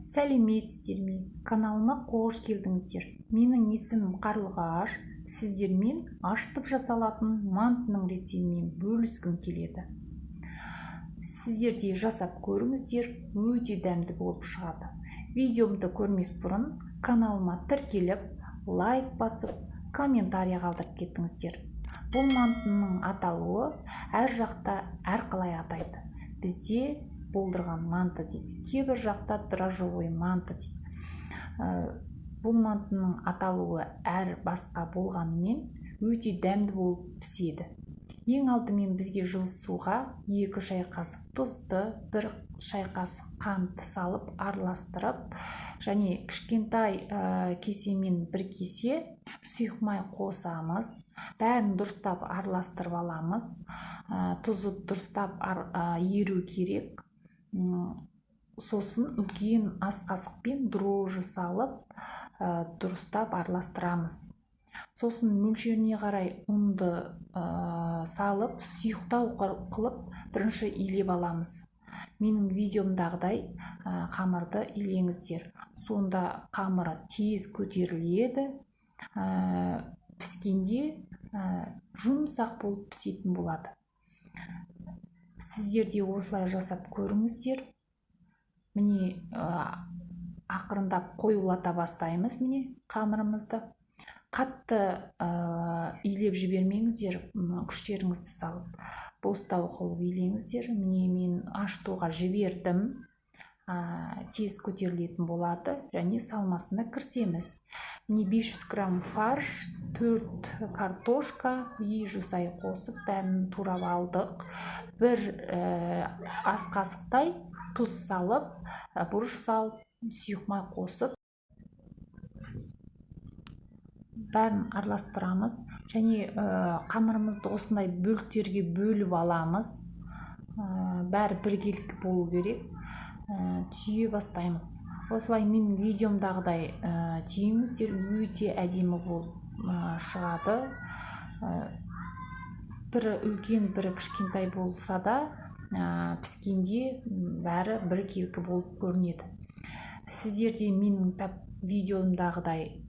Сәлеметсіздер ме! Каналыма қош келдіңіздер! Менің есімім Қарлығаш. Сіздермен ашытып жасалатын мантының рецептімен бөліскім келеді. Сіздер де жасап көріңіздер, өте дәмді болып шығады. Видеомды көрмес бұрын каналыма тіркеліп, лайк басып, комментарий қалдырып кетіңіздер. Бұл мантының аталуы әр жақта әрқалай атайды. Бізде болдырған манты дейді, кейбір жақта дрожжевой манты дейді. Бұл мантының аталуы әр басқа болғанымен, өте дәмді болып піседі. Ең алдымен бізге жылы суға 2 шай қасық тұзды, 1 шай қасық қантты салып араластырып және кішкентай кесемен 1 кесе сұйық май қосамыз. Бәрін дұрыстап араластырып аламыз. Тұзы дұрыстап еру керек. Сосын үлкен ас қасықпен дрожжи салып, дұрыстап араластырамыз. Сосын мөлшеріне қарай ұнды салып, сұйықтау қылып бірінші илеп аламыз. Менің видеомдағыдай қамырды илеңіздер, сонда қамыры тез көтеріледі, піскенде жұмсақ болып пісетін болады. Сіздер де осылай жасап көріңіздер. Міне, ақырындап қоюлата бастаймыз. Міне, қамырымызды қатты илеп жібермеңіздер, күштеріңізді салып, бостау қылып илеңіздер. Міне, мен ашытуға жібердім, тез көтерілетін болады және салмасына кірісеміз. Міне, 500 грамм фарш, 4 картошка и жусай қосып, бәрін турап алдық. 1 ас қасықтай тұз салып, бұрыш салып, сұйық май қосып, бәрін араластырамыз және қамырымызды осындай бөліктерге бөліп аламыз. Бәрі біркелкі болу керек. Түйе бастаймыз. Осылай менің видеомдағыдай түйіңіздер, өте әдемі болып шығады. Бірі үлкен, бірі кішкентай болса да, піскенде бәрі біркелкі болып көрінеді. Сіздер де менің тап видеомдағыдай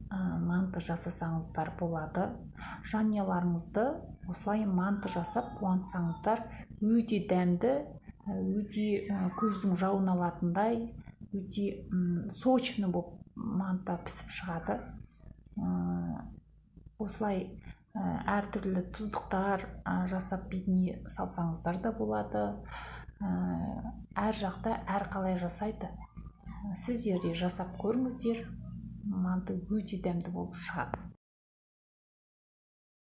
манты жасасаңыздар болады. Жанұяларыңызды осылай манты жасап қуантсаңыздар, өте дәмді, өте көздің жауын алатындай, өте сочный болып манты пісіп шығады. Осылай әртүрлі тұздықтар жасап, бетіне салсаңыздар да болады. Әр жақта әрқалай жасайды. Сіздер де жасап көріңіздер, манты өте дәмді болып шығады.